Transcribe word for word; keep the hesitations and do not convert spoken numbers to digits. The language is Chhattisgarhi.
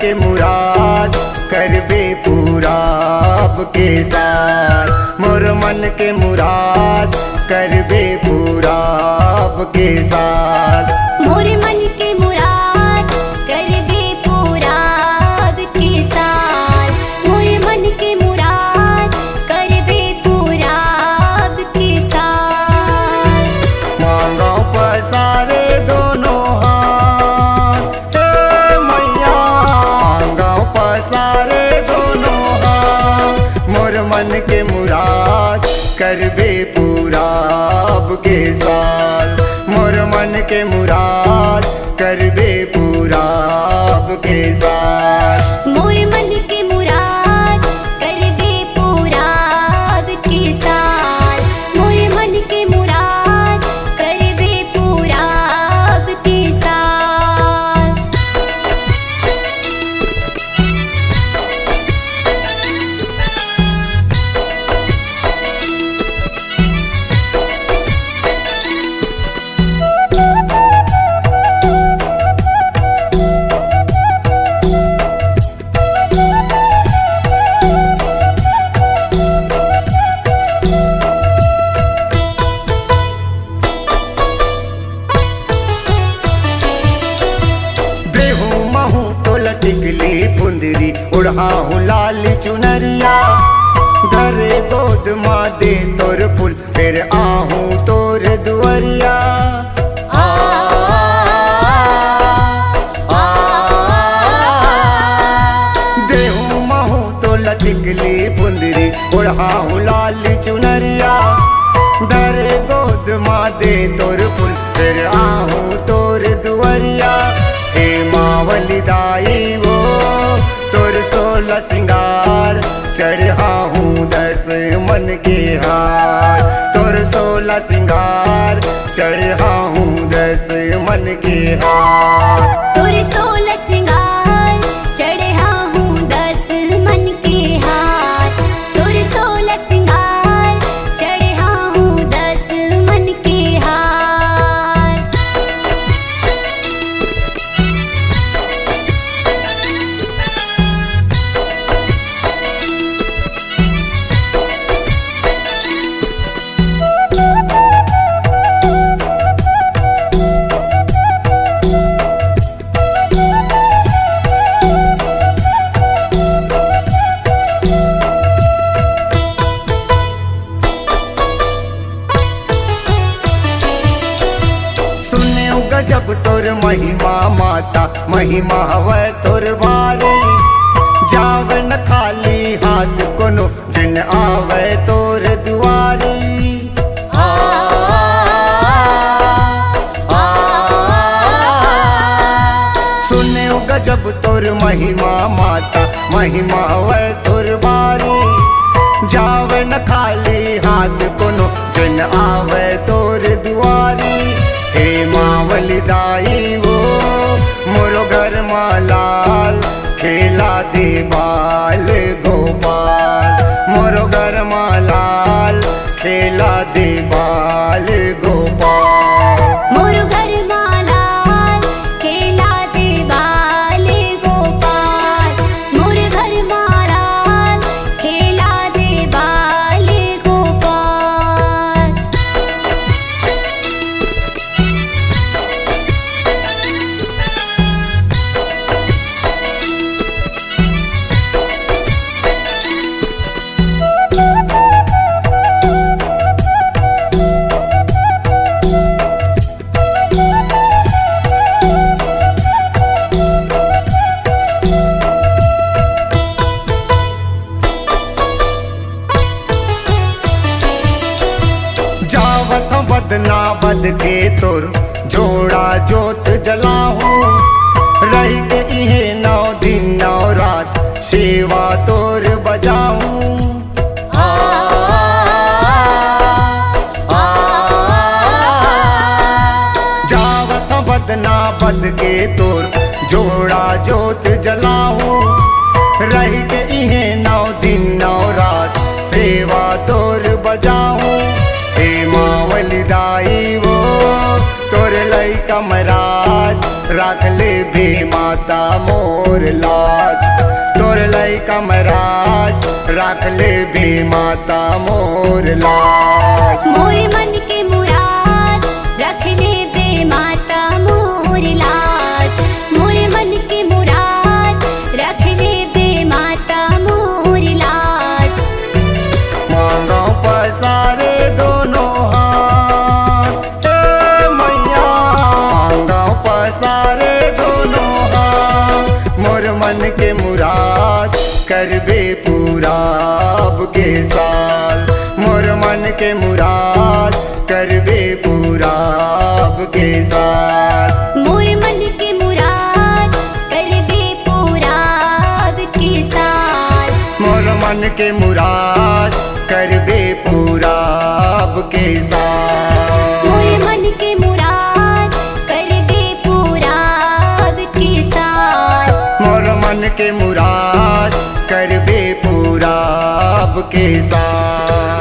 के मुराद करबे पूरा अब के साल, मोर मन के मुराद करबे पूरा अब के साल। मोर मन के मुराद करबे पूरा अब के साल, मोर मन के मुराद करबे पूरा अब के साल। मांगव पसारे दोनों हाथ, ए मैया, मांगव पसारे दोनों हाथ, मोर मन के मुराद करबे पूरा अब के साल, मोर मन के मुराद करबे पूरा अब के साल। मोर मन के मुराद करबे पूरा अब के साल, मोर मन के मुराद करबे पूरा अब के साल। देहूं महूं तोला टिकली फुंदरी, ओढ़ाहूं लाली चुनरिया, धरे गोद मा दे तोर फूल, फेर आहूं तोर दुआरिया। आ, आ, देहूं महूं तोला टिकली फुंदरी, ओढ़ाहूं लाली चुनरिया, धरे गोद मा दे तोर फूल, फेर आहूं तोर दुआरिया। हे मावली दाई वो, तोर सोला सिंगार चढ़ाहूं दस मन के हार, तोर सोला सिंगार चढ़ाहूं दस मन के हार। तोर सोला सिंगार चढ़ाहूं दस मन के हार, तोर सोला सिंगार चढ़ाहूं दस मन के हार। सुनेव गजब तोर महिमा माता, महिमा हवय तोर भारी। जावे न खाली हाथ कोनो, जिन आवे तोर दुआरी। आ, आ, सुनेव गजब तोर महिमा माता, महिमा हवय तोर भारी। जावे न खाली हाथ कोनो, जिन आवे तोर दुआरी। हे मावली दाई वो, मोरो घर मा लाल, खेला दे बाल गोपाल, मोरो घर मा लाल, खेला दे बाल गोपाल। मोर घर मा लाल, खेला दे बाल गोपाल, मोर घर मा लाल, खेला दे बाल गोपाल। जावत हंव बदना बद के तोर जोड़ा जोत जलाहूं, रहि के इहें नौ दिन नौ रात सेवा तोर बजाहूं। आ, आ, आ, जावत हंव बदना बद के तोर जोड़ा जोत जलाहूं, रहि के इहें नौ दिन नौ रात सेवा तोर बजाहूं। हे मावली दाई वो, तोर लइका म राज राख ले बे माता मोर लाज, तोर लइका म राज, राख ले बे माता मोर लाज। मोर मन के मुराद, रख ले बे माता मोर लाज। मोर मन के मुराद, रख ले बे माता मोर लाज। मांगव पसारे दोनों हाथ, ए मैया, मांगव पसारे दोनों हाथ। मोर मन के मुराद करबे पूरा अब के साल, मोर मन के मुराद करबे पूरा अब के साल। मोर मन के मुराद करबे पूरा अब के साल। मोर मन के मुराद करबे पूरा अब के साल। मोर मन के मुराद करबे पूरा अब के साल। मोर मन के मुराद करबे पूरा अब के साल।